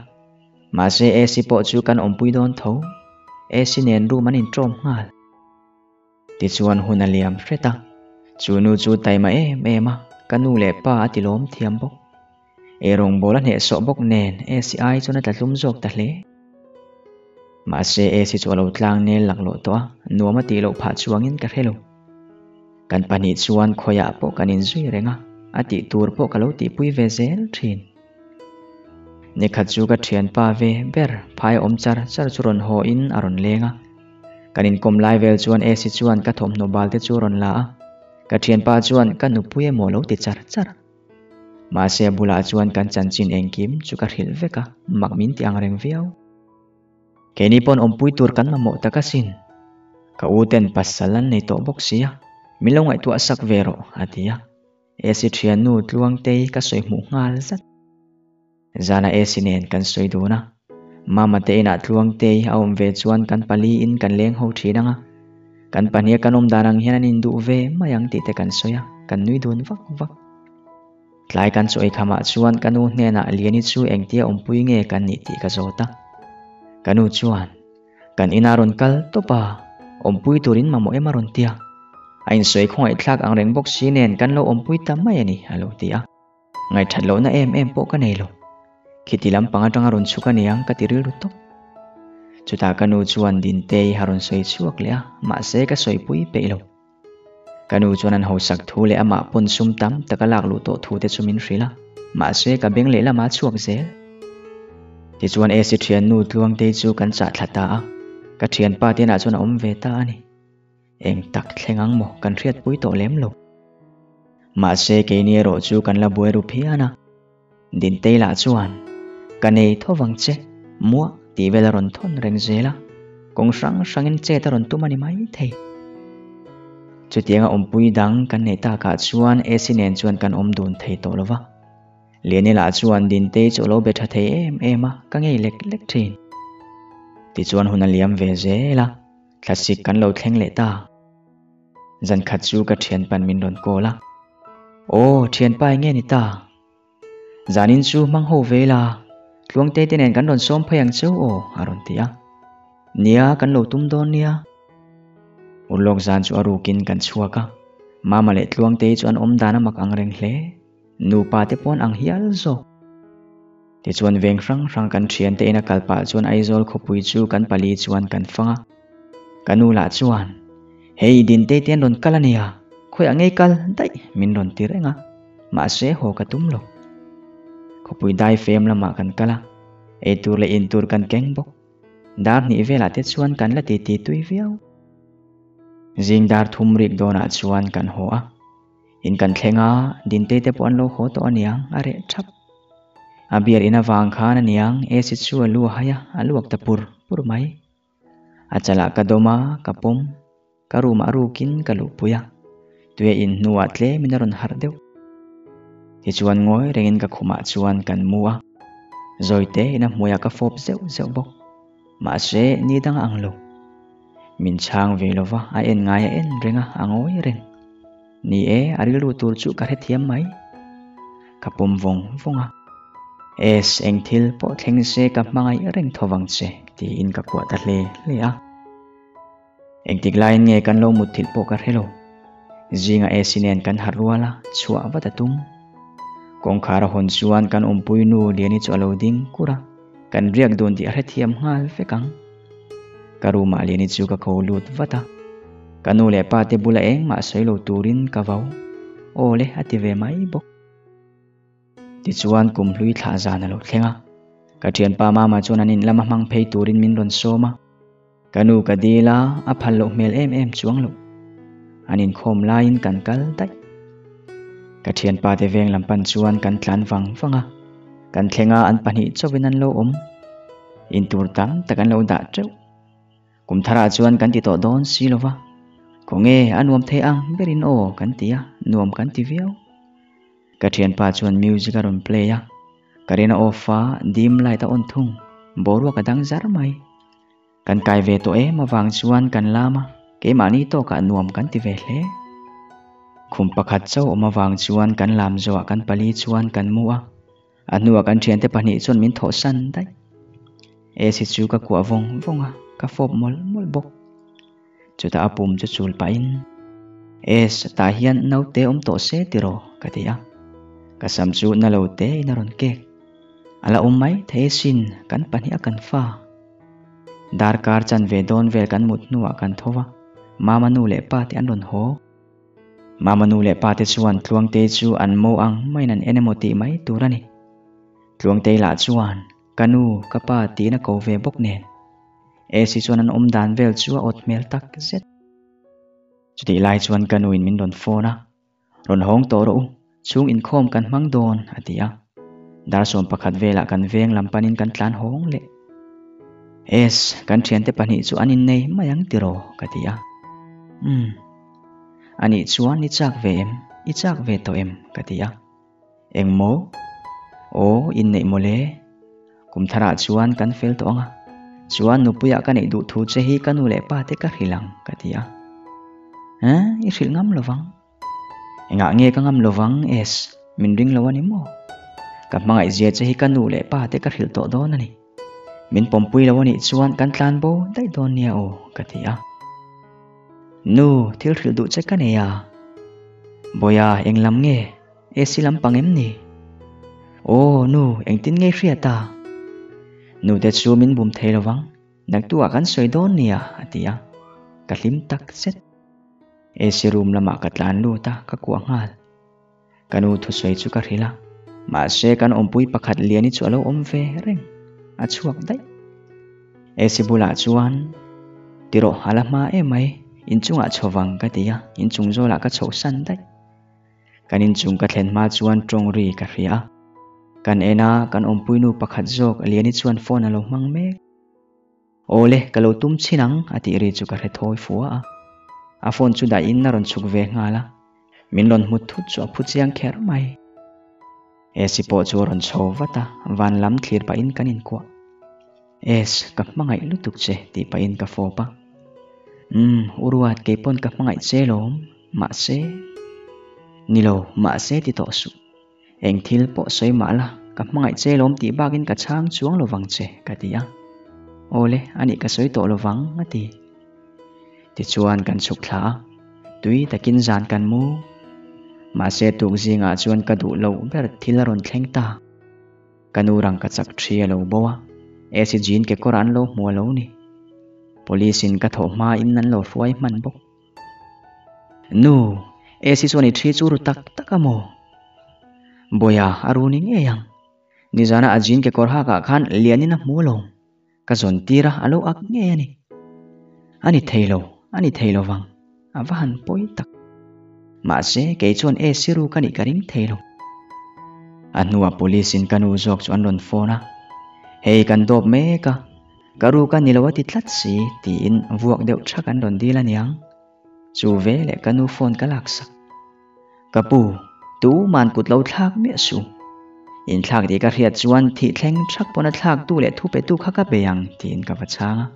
Mahse AC pawh chu kan awmpui dawn tho, AC nen room an inṭawm nghal. Tichuan hun a liam hret a, chu nu chu taima em em a, ka nu leh pa a ti lawm thiam bawk. Eirawngbawl a hnehsawh bawk nen Esi ai chuan a tla tlum zawk ta hle. Mahse Esi chu a lo tlang nel laklawh tawh a, nuam a tih loh phah chuangin ka hre lo. Kan pahnih chuan khawiah pawh kan inzui reng a, a tih tur pawh ka lo tihpui ve zel thin. Nikhat chu ka thianpa ve ber phai awm char char chu rawn haw in a rawn leng a. Kan inkawm lai vel chuan Esi chuan ka thawmhnaw bal te chu a rawn la a, ka thianpa chuan ka nupui emaw lo ti char char. Mahse a bulah chuan kan chanchin engkim chu ka hrilh vek a, mak min ti ang reng viau. Keini pawn awmpui tur kan mamawh tak asin. Ka u ten pasal an nei tawh bawk sia, min lo ngaihtuah sak ve rawh, a ti a. Esi thiannu Tluangtei ka sawi hmuh nghal zat. Zana Esi nen kan sawi dun a. Mama te inah Tluangtei a awm ve chuan kan pali in kan leng ho thin ang a. Kan pahnih a kan awm dan ang hian an induh ve mai ang tih te kan sawi a, kan nui dun vak vak. Tlai kan chaw eikhamah chuan ka nu hnenah Liani chu engtia awmpui nge kan nih tih ka zawt a. Ka nu chuan, Kan inah rawn kal tawp a, awmpui turin mamawh em a rawn ti a. A insawi khawngaihthlak ang reng bawk si nen kan lo awmpui ta mai a ni, a lo ti a. Ngaihthat lohna em em pawh ka nei lo. Khiti lampang atanga rawn chhuk a niang ka ti rilru tawp. Chutah ka nu chuan Dintei a rawn sawi chhuak leh a, mahse ka sawipui peih lo. Ka nu chuan an hausak thu leh amah pawn sum tam tak a lak luh tawh thu te chu min hrilh a, mahse ka beng lehlamah a chhuak zel. Tichuan AC thiannu Tluangtei chu kan chah thla ta a, ka thianpa te inah chuan a awm ve ta a ni. Eng tak thleng ang maw kan hriatpui tawh lem lo. Mahse keini erawh chu kan la buai ru phian a. Dintei lah chuan, Ka nei tho vang che, muah tih vel a rawn thawn reng zel a, kawng hrang hrangin chet a rawn tum a ni maithei. Chutianga awmpui dang kan neih takah chuan AC nen chuan kan awm dun thei tawh lo va. Liani lah chuan Dintei chu a lo be tha thei em em a, ka ngei lek lek thin. Tichuan hun a liam ve zel a, thlasik kan lo thleng leh ta. Zan khat chu ka thianpan min rawn call a. Aw, thianpa eng nge ni ta? Zanin chu hmang ho ve la, Tluangte te nen kan rawn sawm phei ang cheu aw, a rawn ti a. Nia, kan lo tum dawn nia. Urlawk zan chu a rukin kan chhuak a. Mama leh Tluangte chu an awm dan a mak ang reng hle. Nupa te pawn ang hial zawk. Tichuan veng hrang hrang kan thiante ina kal pah chuan Aizawl khawpui chu kan pali chuan kan fang a. Ka nu lah chuan, Hei Dintei te an rawn kal a nia, khawiah ngei kal daih min rawn ti reng a, mahse haw ka tum lo. Khawpui dai fem lamah kan kal a, eitur leh intur kan keng bawk. Dar hnih velah te chuan kan la titi tui viau. Zing dar thum rik dawnah chuan kan haw a. In kan thleng a, Dintei te pawh an lo haw tawh aniang, a reh thap. A beer in avang khan aniang, AC chu a lu a hai a, a luak ta pur pur mai. A chalah ka dawm a, ka pawm. Ka room ah rukin ka luhpui a, tuia in hnuah tlemin a rawn harh deuh. Tichuan ngawi rengin ka khumah chuan kan mu a, zawite in a hmuiah ka fawp zeuh zeuh bawk. Mahse, ni dang a ang lo. Min chhang ve lova, a en ngai a en reng a, a ngawi reng. Ni e, a rilru tur chu ka hrethiam mai. Ka pawm vawng vawng a. Es, eng thil pawh thleng se ka hmangaih reng tho vang che, tiin ka kuah ta hle hle a. Engtik laiin nge kan lo mutthilh pawh ka hre lo. Zinga Esi nen kan harh rual a, chhuah vat a tum. Kawngkhar a hawn chuan kan awmpui nu Liani chu a lo ding kur a, kan riak dun tih a hrethiam nghal vek ang. Ka room ah Liani chu ka ko lut vat a, ka nu leh pa te bula engmah sawi lo turin ka vau. Aw le a ti ve mai bawk. Tichuan kum hlui thlah zan a lo thleng a, ka thianpa Mama chuan an in lama hmang phei turin min rawn sawm a. Ka nu ka dil a, a phal loh hmel em em chuang loh. An inkhawm laiin kan kal daih. Ka thianpa te veng lam pan chuan kan tlan vang vang a, kan thleng a an pahnih chauhin an lo awm. Intur tam tak an lo dah teuh. Kum tharah chuan kan ti tawh dawn si lo va, khawnge a nuam thei ang berin aw kan ti a, nuam kan ti viau. Ka thianpa chuan music a rawn play a, ka rin a off a, dim light a on thung, boruak a dang zar mai. Kan kai ve tawh em avang chuan kan lam a, keimahni tawkah nuam kan ti ve hle. Khum pakhat chauh awm avang chuan kan lam zawhah kan pali chuan kan mu a, a hnuah kan thiante pahnih chuan min thawhsan daih. AC chu ka kuah vawng vawng a, ka fawp mawlh mawlh bawk. Chutah a pum chu chul pahin, Es, tah hian naute awm tawh se tiraw? ka ti a. Ka sam chu na lo te in a rawn kek. A la awm mai thei asin kan pahnih a kan fa. Darkar chanve dawn vel kan mut hnuah kan tho va, Mama nu leh pa te an rawn haw. Mama nu leh pa te chuan Tluangtei chu an mo ang maiin an en emaw tih mai tur a ni. Tluangtei lah chuan ka nu, ka pa tiin a ko ve bawk nen. Esi chuan an awm dan vel chu a awt hmel tak zet. Chutih lai chuan ka nuin min rawn phone a, Rawn hawng tawh rawh u, chhung inkhawm kan hmang dawn, a ti a. Dar 11 velah kan veng lam panin kan tlan hawng leh. Es, kan thiante pahnih chu an innei mai ang tiraw, ka ti a. Umm. Anih chuan i chak ve em? I chak ve tawh em? ka ti a. Eng maw? Aw, inneih mawle. Kum tharah chuan kan fel tawh ang a. Chuan nupuiah ka neih duh thu che hi ka nu leh pa te ka hrilh ang, ka ti a. Eh, i hrilh ngam lovang. Engah nge ka ngam lovang, Es? Min ring lo a ni maw? Ka hmangaihzia che hi ka nu leh pa te ka hrilh tawh dawn a ni. Min pawmpui lo a nih chuan kan tlan bo daih dawn nia aw, ka ti a. Nu, thil hrilh duh che ka nei a. Bawiha, eng lam nge? AC lampang em ni? Aw, nu, engtin nge i hriat a? Nute chu min bum thei lovang, naktuah kan sawi dawn nia, a ti a. Ka hlim tak zet. AC room lamah ka tlan lut a, ka kuah nghal. Ka nu thusawi chu ka hrilh a, mahse kan awmpui pakhat Liani chu a lo awm ve reng, a chhuak daih. AC bulah chuan, Ti rawh, a la hma em mai, inchungah chho vang ka ti a, inchung zawlah ka chhohsan daih. Kan inchung ka thlen hma chuan tawng ri ka hria a. Kan en a, kan awmpuinu pakhat zawk Liani chuan phone a lo hmang mek. Awle, ka lo tum chhin ang, a tih ri chu ka hre thawi fua a. A phone chu dahin a rawn chhuk ve nghal a. Min rawn hmu thut chu a phu chiang kher mai. Esi pawh chu a rawn chho vat a, van lam thlir pahin kan inkuah. Es, ka hmangaih lutuk che, tih pahin ka fawp a. Umm, u Ruat, kei pawn ka hmangaih che lawm, mahse. Ni lo, mahse ti tawh suh. Eng thil pawh sawi mah la, ka hmangaih che lawm tih bakin ka chhang chuang lo vang che, ka ti a. Awle, anih ka sawi tawh lo vang, a ti. Tichuan kan chhuk thla a, tui takin zan kan mu. Mahse tuk zingah chuan ka duh loh ber thil a rawn thleng ta. Ka nu rang ka chak thi a lo bo a, AC jean kekawr an lo hmu a lo ni. Police in ka thawh hma in an lo hruai hman bawk. Nu, AC chuan i thi chu ru tak tak a maw? Bawiha, a ru ni ngei ang. Nizana a jean kekawr hak ah khan lian in a hmu alawm. Ka zawn tir a, a lo ak ngei a ni. A ni thei lo, a ni thei lo vang. A va han pawi tak. Mahse, kei chuan AC ru ka nih ka ring thei lo. A hnuah police in ka nu zawk chu an rawn phone a, Hei kan dawp mek a, ka ru ka ni lo a ti tlat si, tiin vuak deuh thak an rawn dil aniang. Chu veleh ka nu phone ka laksak. Ka pu, tu man kut lo thlak miah suh. Inthlak tih ka hriat chuan thih thleng thak pawn a thlak tu leh thu pe tu kha ka bei ang tiin ka va chhang a.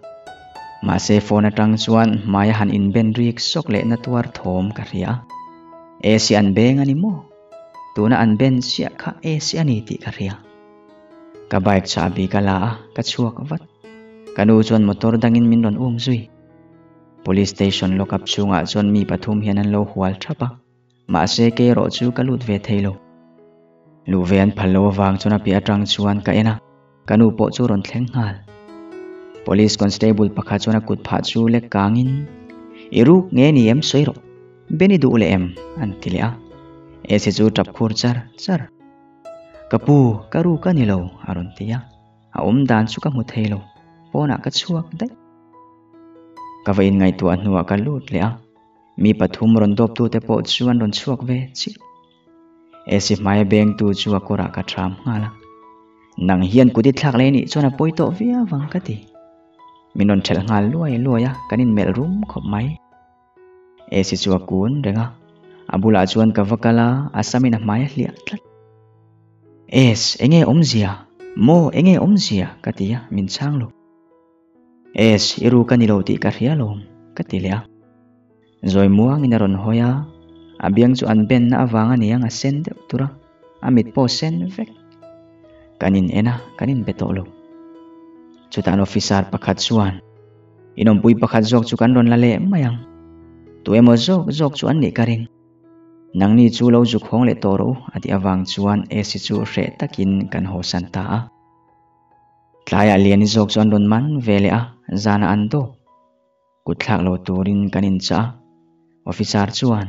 Mahse phone atang chuan hmai a han inben rik sawk leh na tuar thawm ka hria a. AC an beng a ni maw? Tuna an ben chiah kha AC a ni tih ka hria. Ka bike chahbi ka la a, ka chhuak vat. Ka nu chuan motor dangin min rawn um zui. Police station lockup chhungah chuan mi pathum hian an lo hual thap a, mahse kei erawh chu ka lut ve thei lo. Luh ve an phal lo avang chuan a piah atang chuan ka en a, ka nu pawh chu rawn thleng nghal. Police constable pakhat chuan a kut phah chu lek kangin, I ruk nge ni em sawi rawh, Ben i duh leh em? an ti leh a. Esi chu tap khur char char. Ka pu, ka ruk a ni lo, a rawn ti a. A awm dan chu ka hmu thei lo, pawnah ka chhuak daih. Ka va inngaihtuah hnuah ka lut leh a, mi pathum rawn dawptute pawh chu an rawn chhuak ve chiah. AC hmaia bengtu chu a kawrah ka ṭham nghal a, Nang hian kut i thlak leh nih chuan a pawi tawh viau vang ka ti. Min rawn ṭhelh nghal luai luai a, kan inmelh rum khawp mai. AC chu a kun reng a, a bulah chuan ka va kal a, a samin a hmai a hliah tlat. Es, enge awmzia? Maw, enge awmzia? ka ti a, min chhang lo. Es, i ru ka ni lo tih ka hria alawm, ka ti leh a. Zawi muangin a rawn hawi a, a biang chu an benna avang a niang a sen deuh tur a, a mit pawh sen vek. Kan in en a, kan inbe tawh lo. Chutah an officer pakhat chuan, Inawmpui pakhat zawk chu kan rawn la leh mai ang. Tu emaw zawk zawk chu an nih ka ring. Nangni chu lo zuk hawng leh tawh rawh u a tih avang chuan Esi chu hreh takin kan hawsan ta a. Tlaiah Liani zawk chu an rawn man ve leh a, zanah an dawp. Kut thlak lo turin kan inchah a, officer chuan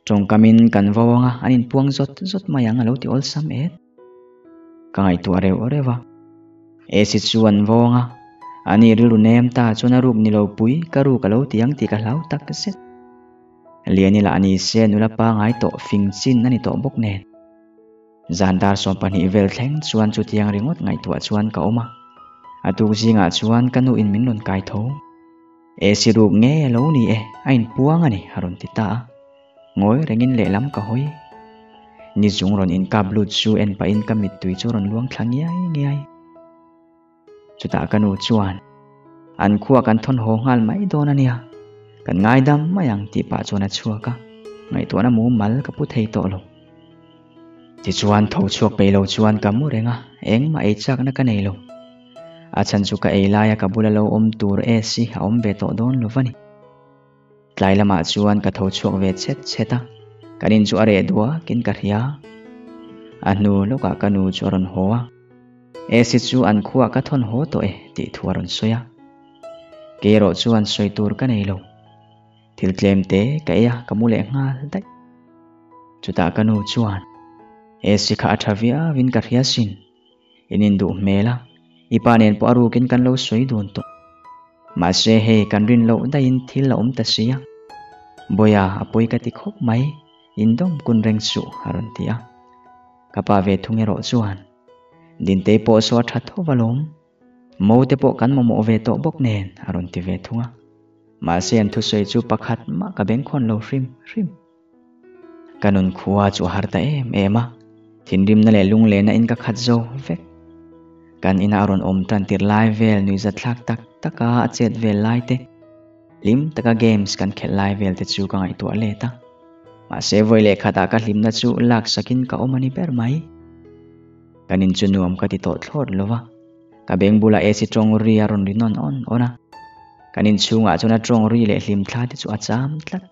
tawngkamin kan vo anga an inpuang zawt zawt mai ang a lo ti awlsam et. Ka ngaihtuah reuh reuh a, Esi chu an vo anga ani rilru nem ta chuan a ruk ni lo pui ka ruk a lo ti ang tih ka hlau tak zet. Liani lah ni se nula pangai tawh fing chin a ni tawh bawk nen. Zan dar 12 vel thleng chuan chutiang ringawt ngaihtuah chuan ka awm a. A tuk zingah chuan ka nuin min rawn kai tho. AC ruk nge a lo ni e, a inpuang a ni, a rawn ti ta a. Ngawi rengin lehlam ka hawi. Ni zung rawn inkap lut chu en pahin ka mittui chu rawn luang thla ngiai ngiai. Chutah ka nu chuan, An khua kan thawn haw nghal mai dawn a nia, kan ngaidam mai ang tih pah chuan a chhuak a, ngaihtuahna mumal ka pu thei tawh lo. Tichuan tho chhuak peih lo chuan ka mu reng a, engmah ei chakna ka nei lo. A chhan chu ka ei laia ka bula lo awm tur AC a awm ve tawh dawn lo va ni. Tlai lamah chuan ka tho chhuak ve chhet chhet a, kan in chu a reh duakin ka hria. A hnu lawkah ka nu chu a rawn haw a. AC chu an khuah ka thawn haw tawh e tih thu a rawn sawi a. Kei erawh chuan sawi tur ka nei lo. Thil tlem te ka ei a, ka mu leh nghal daih. Chutah ka nu chuan, AC kha a tha viauin ka hria sin. In induh hmel a, i pa nen pawh a rukin kan lo sawi dun tawh. Mahse hei kan rin loh daihin thil a awm ta si a. Bawiha a pawi ka ti khawp mai, indawm kun reng suh a rawn ti a. Ka pa ve thung erawh chuan, Dintei pawh saw a tha tho alawm, Mo te pawh kan mamawh ve tawh bawk nen a rawn ti ve thung a. Mahse an thusawi chu pakhat mah ka bengkhawn lo hrim hrim. Ka nun khua chu a har ta em em a, thinrimna leh lunglehna in ka khat zo vek. Kan ina a rawn awm tan tir lai vel nuihzatthlak tak taka a chet vel lai te, hlim taka games kan khelh lai vel te chu ka ngaihtuah let a. Mahse vawi leh khatah ka hlimna chu laksakin ka awm a ni ber mai. Kan in chu nuam ka ti tawh thlawt lo va, ka beng bulah AC tawng ri a rawn ri nawn awn awn a. Kan inchhungah chuan a tawng ri leh hlimthla te chu a cham tlat.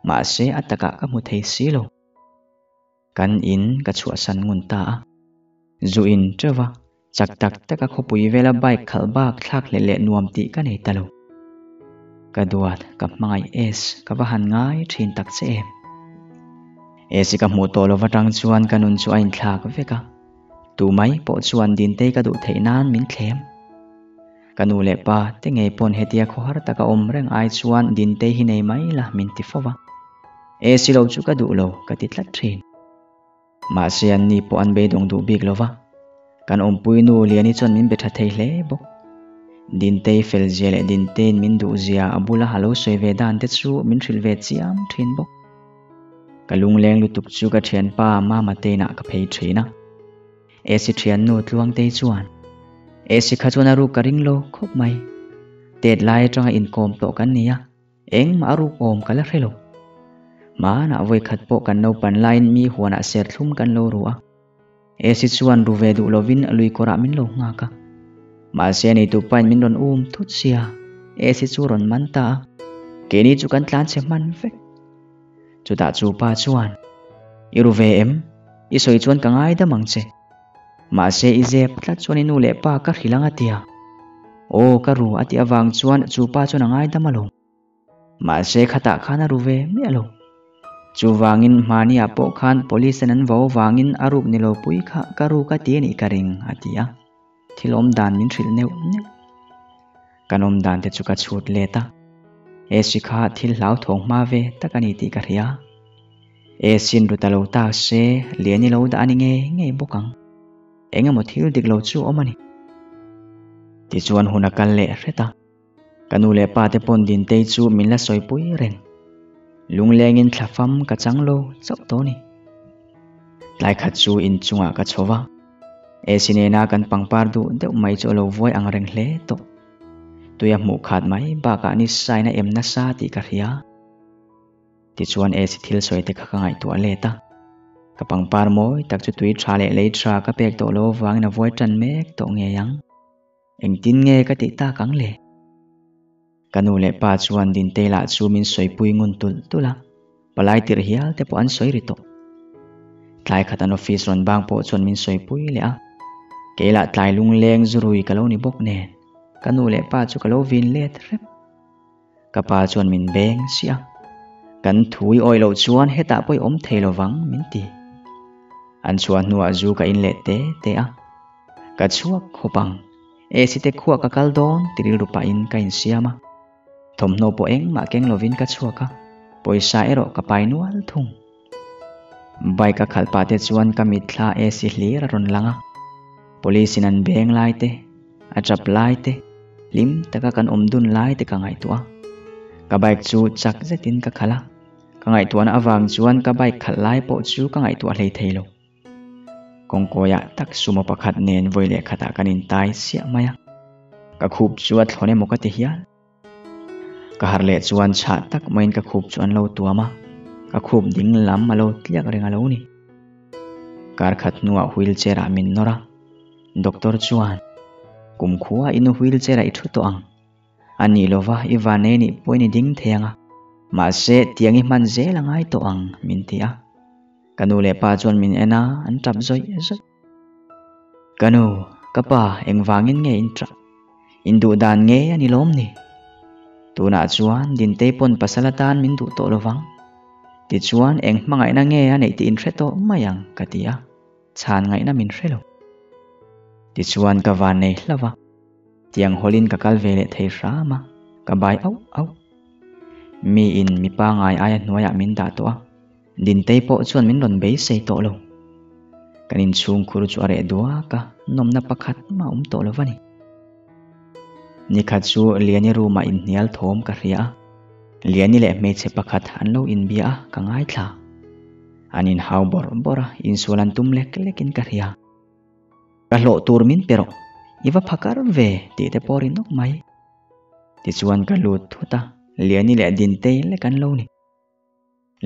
Mahse a takah ka hmu thei si lo. Kan in ka chhuahsan ngun ta a. Zu in teuh va, chak tak taka khawpui vela bike khalh bak thlak hleh leh nuam tih ka nei ta lo. Ka duat, ka hmangaih es, ka va han ngai thin tak che em. Esi ka hmuh tawh lova tang chuan ka nun chu a inthlak vek a. Tu mai pawh chuan Dintei ka duh theih nan min thlem. Ka nu leh pa te ngei pawn hetia khawhar taka awm reng ai chuan Dintei hi nei mai la min ti fo va. Esi lo chu ka duh lo ka ti tlat thin. Mahse an ni pawh an beidawng duh bik lo va, kan awmpui nu Liani chuan min be tha thei hle bawk. Dintei fel zia leh Dinteiin min duh zia a bula ha lo sawi ve dan te chu min hrilh ve chiam thin bawk. Ka lungleng lutuk chu ka thianpa Mama teinah ka phei thin a. Esi thiannu Tluangtei chuan, Esi kha chuan a ruk ka ring lo khawp mai. Tet lai atanga inkawm tawh kan ni a. Engmah a ruk awm ka la hre lo. Hmanah vawi khat pawh kan naupan laiin mi huanah serthlum kan lo ru a. Esi chuan ru ve duh lovin lui kawrah min lo nghak a. Mahse a neitu pain min rawn um thut sia, Esi chu rawn man ta a. Keini chu kan tlan chhe hman vek. Chutah chu pa chuan, I ru ve em? I sawi chuan ka ngaidam ang che. Mahse i zep tlat chuan i nu leh pa ka hrilh ang a tia. Aw ka ru a tih avang chuan chu pa chuan a ngaidam alawm. Mahse khatah khan a ru ve miah lo. Chuvangin hmaniah pawh khan police ten an vo vangin a ruk ni lo pui kha ka ruk a ti a nih ka ring a ti a. Thil awm dan min hrilh neuh neuh. Kan awm dan te chu ka chhut let a. AC kha thil hlauthawng hma ve tak a ni tih ka hria. AC in ru ta lo ta se lian i lo dah a ni ngei ngei bawk ang. Eng emaw thil dik lo chu awm a ni. Tichuan hun a kal leh hret a. Ka nu leh pa te pawn Dintei chu min la sawipui reng. Lunglengin thlafam ka chang lo chauh tawh a ni. Tlai khat chu inchungah ka chho va. AC nena kan pangpar duh deuh mai chu a lo vuai ang reng hle tawh. Tui a hmuh khat mai bakah ni sain a em nasa tih ka hria. Tichuan AC thil sawi te kha ka ngaihtuah let a. Ka pangpar mawi tak chu tui tha leh lei tha ka pek tawh lo avangin a vuai tan mek tawh ngei ang. Engtin nge ka tih tak ang le? Ka nu leh pa chuan Dintei lah chu min sawipui ngun tulh tulh a. Palai tirh hial te pawh an sawi ri tawh. Tlai khat an office rawn bang pawh chuan min sawipui leh a. Kei lah tlai lungleng zurui ka lo ni bawk nen ka nu leh pa chu ka lo vin let hrep. Ka pa chuan min beng siah a, Kan thu i awih loh chuan hetah pawh i awm thei lo vang min ti. An chhuah hnuah zu ka in leh te te a. Ka chhuak khawp ang, AC te khuah ka kal dawn ti rilru pahin ka insiam a. Thawmhnaw pawh engmah keng lovin ka chhuak a, pawisa erawh ka pai nual thung. Bike a khalh pah te chuan ka mitthla AC hlir a rawn lang a, Police in an beng lai te, a tap lai te, hlim taka kan awm dun lai te ka ngaihtuah a. Ka bike chu chak zetin ka khalh a, ka ngaihtuahna avang chuan ka bike khalh lai pawh chu ka ngaihtuah hlei thei lo. Kawngkawiah tak sumo pakhat nen vawi leh khatah kan intai siah mai a, ka khup chu a thlawn emaw ka ti hial. Ka harh leh chuan chhah tak maiin ka khup chu an lo tuam a, ka khup ding lam a lo tliak reng a lo ni. Kar khat hnuah wheelchair ah min nawr a, doctor chuan, Kumkhua i nu wheelchair ah i thu tawh ang. A nih lova i van ei nih pawhin i ding thei ang a, mahse tiang i hman zel a ngai tawh ang, min ti a. Ka nu leh pa chuan min en a, an tap zawih zawih. Ka nu, ka pa, engvangin nge in tap? In duh dan nge a ni lawm ni? Tunah chuan Dintei pawn pasal atan min duh tawh lovang. Tichuan eng hmangaihna nge a neih tih in hre tawh mai ang, ka ti a, chhan ngaihna min hre lo. Tichuan ka van nei hlauh a. Tiang hawlin ka kal ve leh thei hram a, ka bai auh auh. Miin mi pangai aia hnuaiah min dah tawh a, Dintei pawh chuan min rawn beisei tawh lo. Kan inchhungkhur chu a reh duak a, nawmna pakhat mah awm tawh lo va ni. Nikhat chu Liani room-ah inhnial thawm ka hria a, Liani leh hmeichhe pakhat an lo inbia a, ka ngaithla. An inhau bawrh bawrh a, insual an tum lek lekin ka hria. Ka hlawh tur min pe rawh, i va phakar ve tih te pawh ri nawk mai. Tichuan ka lut thut a, Liani leh Dintei lek an lo ni.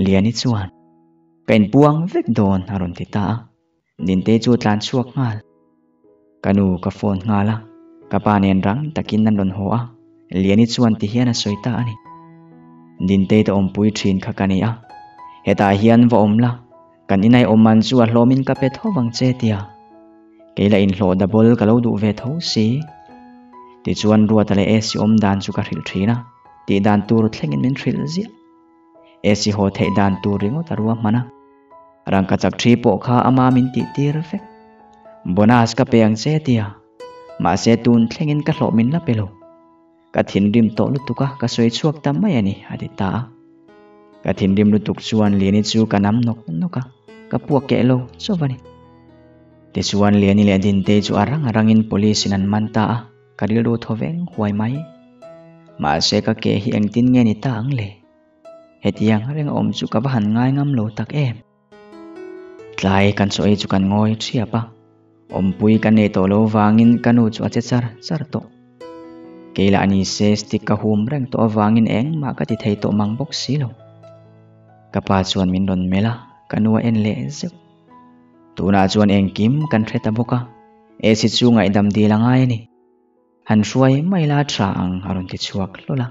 Liani chuan, Ka inpuang vek dawn a rawn ti ta a, Dintei chu a tlan chhuak nghal. Ka nu ka phone nghal a, ka pa nen rang takin an rawn haw a, Liani chuan ti hian a sawi ta a ni. Dintei te awmpui thin kha ka ni a, hetah hian va awm la, Kan inai awm man chu a hlawmin ka pe tho vang che tia. Kei la inhlawh double ka lo duh ve tho si. Tichuan Ruata leh Esi awm dan chu ka hrilh thin a, tih dan tur thlengin min hrilh ziah. Esi haw theih dan tur ringawt a ruahman a. Rangka chak thi pawh kha ama min tih tir vek. Bonus ka pe ang che tia. Mahse tun thlengin ka hlawh min la pe lo. Ka thinrim tawh lutuk a, ka sawi chhuak ta mai a ni, a ti ta a. Ka thinrim lutuk chuan Liani chu ka nam nawk nawk a, ka puak keh lo chauh a ni. Tichuan Liani leh Dintei chu a rang a rangin police in an man ta a, ka rilru thaw veng huai mai. Mahse ka ke hi engtin nge ni ta ang le? Hetiang reng a awm chu ka va han ngai ngam lo tak em? Tlai kan chaw ei chu kan ngawi thiap a, awmpui ka nei tawh lo vangin ka nu chu a che char char tawh. Kei lah ni se stick ka hum reng tawh avangin engmah ka ti thei tawh mang bawk si lo. Ka pa chuan min rawn melh a, ka nu a en leh zeuh. Tunah chuan engkim kan hre ta bawk a, AC chu ngaihdam dil a ngai a ni. Han hruai mai la tha ang a rawn ti chhuak hlawl a.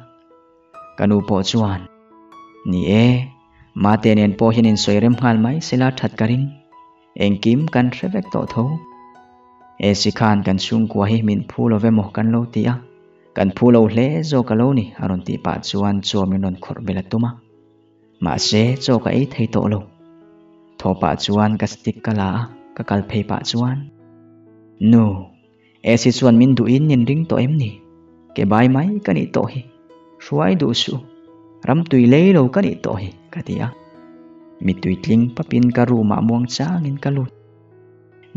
Ka nu pawh chuan, Ni e, Mate nen pawh hian insawi rem nghal mai sela that ka ring. Engkim kan hre vek tawh tho. AC khan kan chhungkua hi min phu lo ve maw kan lo ti a, kan phu lo hle zawk a lo ni a rawn tih pah chuan chaw min rawn khawrh belh a tum a. Mahse chaw ka ei thei tawh lo. Thaw pah chuan ka stick ka la a, ka kal phei pah chuan, Nu, Esi chuan min duhin nin ring tawh em ni? Ke bai mai ka nih tawh hi. Hruai duh suh. Ram tui lei lo ka nih tawh hi, ka ti a. Mittui tling papin ka room ah muang changin ka lut.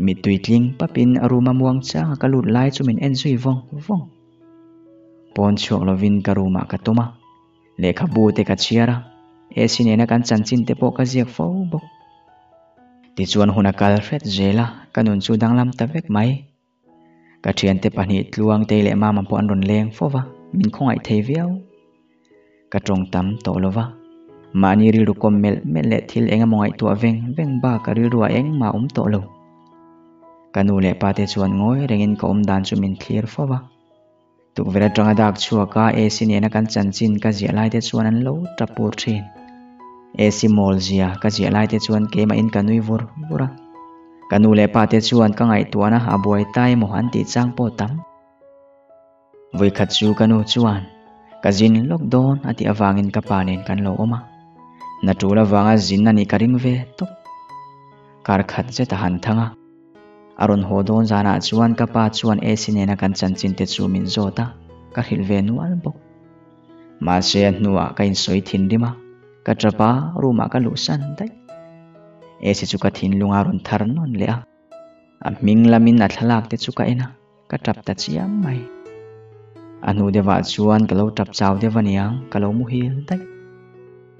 Mittui tling papin room a muang changa ka lut lai chu min en zui vawng vawng. Pawn chhuak lovin ka room ah ka tum a. Lehkhabu te ka chhiar a, Esi nena kan chanchin te pawh ka ziak fo bawk. Tichuan hun a kal hret zel a, ka nun chu danglam ta vek mai. Ka thiante pahnih Tluangtei leh Mama pawh an rawn leng fo va, min khawngaih thei viau. Ka tawng tam tawh lo va, mahni rilru kawm melh melh leh thil eng emaw ngaihtuah veng veng bak a rilruah engmah a awm tawh lo. Ka nu leh pa te chuan ngawi rengin ka awm dan chu min thlir fo va. Tukverh atanga dak chhuak a AC nena kan chanchin ka ziah lai te chuan an lo tap pur thin. Esi mawl zia ka ziah lai te chuan keimahin ka nui vur vur a. Ka nu leh pa te chuan ka ngaihtuahna a buai ta emaw an tih chang pawh tam. Vawikhat chu ka nu chuan ka zin lawk dawn a tih avangin ka pa nen kan lo awm a. Hna tul avanga zin a nih ka ring ve tawp. Kar khat zet a han thang a. A rawn haw dawn zanah chuan ka pa chuan Esi nena kan chanchin te chu min zawt a, ka hrilh ve nual bawk. Mahse a hnuah ka insawi thinrim a, ka tap a, room ah ka luhsan daih. Esi chu ka thinlung a rawn thar nawn leh a, a hming lamin a thlalak te chu ka en a, ka tap ta chiam mai. A hnu deuhah chuan ka lo tap chau deuh aniang, ka lo muhil daih.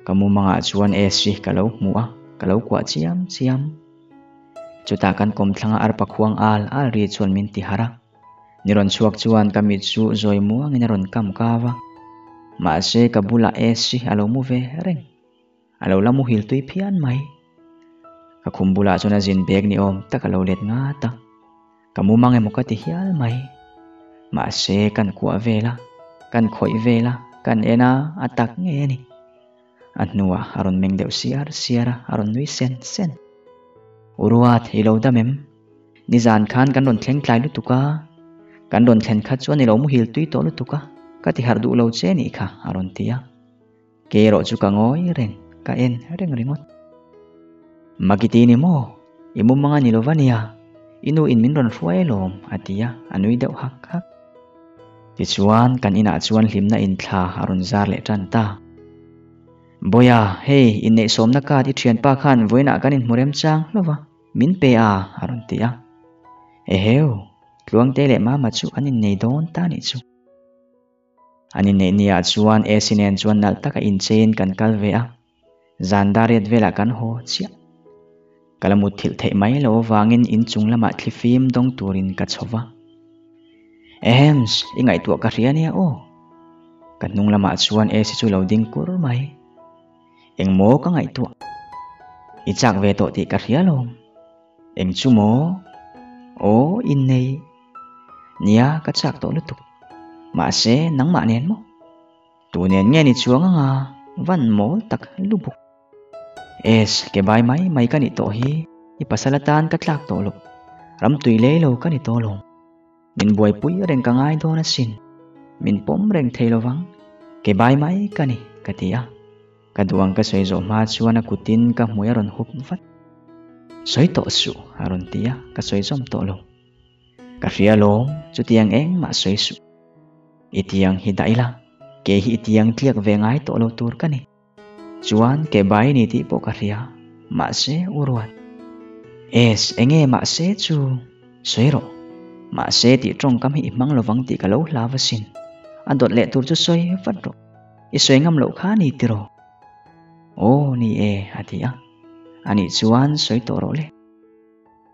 Ka mumangah chuan Esi ka lo hmu a, ka lo kuah chiam chiam. Chutah kan kawmthlanga arpa khuang al al ri chuan min ti harh a. Ni rawn chhuak chuan ka mit chu zawi muangin a rawn kam kau a. Mahse ka bulah AC a lo mu ve reng. A lo la muhil tui phian mai. Ka khum bulah chuan a zin bag ni awm tak a lo let ngat a. Ka mu mang emaw ka ti hial mai. Mahse kan kuah vel a, kan khawih vel a, kan en a, a tak ngei a ni. A hnuah a rawn meng deuh siar siar a, a rawn nui sen sen. U Ruat, i lo dam em? Nizan khan kan rawn thleng tlai lutuk a, kan rawn thlen kha chuan i lo muhil tui tawh lutuk a, ka ti harh duh lo che nih kha, a rawn ti a. Ke erawh chu ka ngawi reng, ka en reng ringawt. Makiti ni maw? I mumang a ni lo va nia, i nu in min rawn hruai alawm, a ti a, a nui deuh hak hak. Tichuan, kan inah chuan hlimna inthla a rawn zar leh tan ta. Bawiha, hei, inneihsawmna card i thianpa khan vawiinah kan inhmu remchang hlauh va. Min pe a, a rawn ti a. Eheu, Tluangte leh Mama chu an innei dawn ta nih chu. An inneih niah chuan AC nen chuan nalh taka incheiin kan kal ve a, zan dariat velah kan haw chiah. Ka la mutthilh theih mai loh avangin inchung lamah thlifim dawng turin ka chho va. Ehems, i ngaihtuah ka hria nia aw. Ka hnung lamah chuan AC chu lo ding kur mai. Engmaw ka ngaihtuah? I chak ve tawh tih ka hria lawm. Eng chu maw? Aw, innei. Nia, ka chak tawh lutuk. Mahse, nangmah nen maw? Tu nen nge ni chuang anga van mawl tak lubuk. Es, ke bai mai mai ka nih tawh hi, i pasal atan ka tlak tawh loh. Ramtui lei lo ka ni tawh lawm. Min buaipui reng ka ngai dawn asin, min pawm reng thei lo vang, ke bai mai ka ni, ka ti a. Ka duang ka sawi zawh hma chuan a kutin ka hmui a rawn hup vat. Sawi tawh suh, a rawn ti a, ka sawi zawm tawh lo. Ka hria lawm, chutiang engmah sawi suh. I tiang hi dah ila, ke hi i tiang tliak ve ngai tawh lo tur ka ni. Chuan ke bai ni tih pawh ka hria, mahse u Ruat. Es, enge mahse chu? Sawi rawh. Mahse tih tawngkam hi i hmang lovang tih ka lo hlau asin. A dawt leh tur chu sawi vat rawh. I sawi ngam loh kha ni tiraw? Aw, ni e, a ti a. Anih chuan sawi tawh rawh le.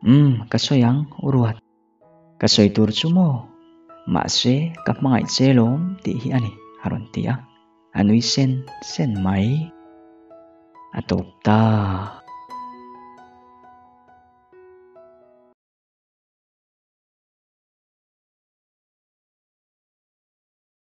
Umm, ka sawi ang, u Ruat. Ka sawi tur chu maw? Mahse, ka hmangaih che lawm tih hi a ni, a rawn ti a. A nui sen sen mai. A tawp ta.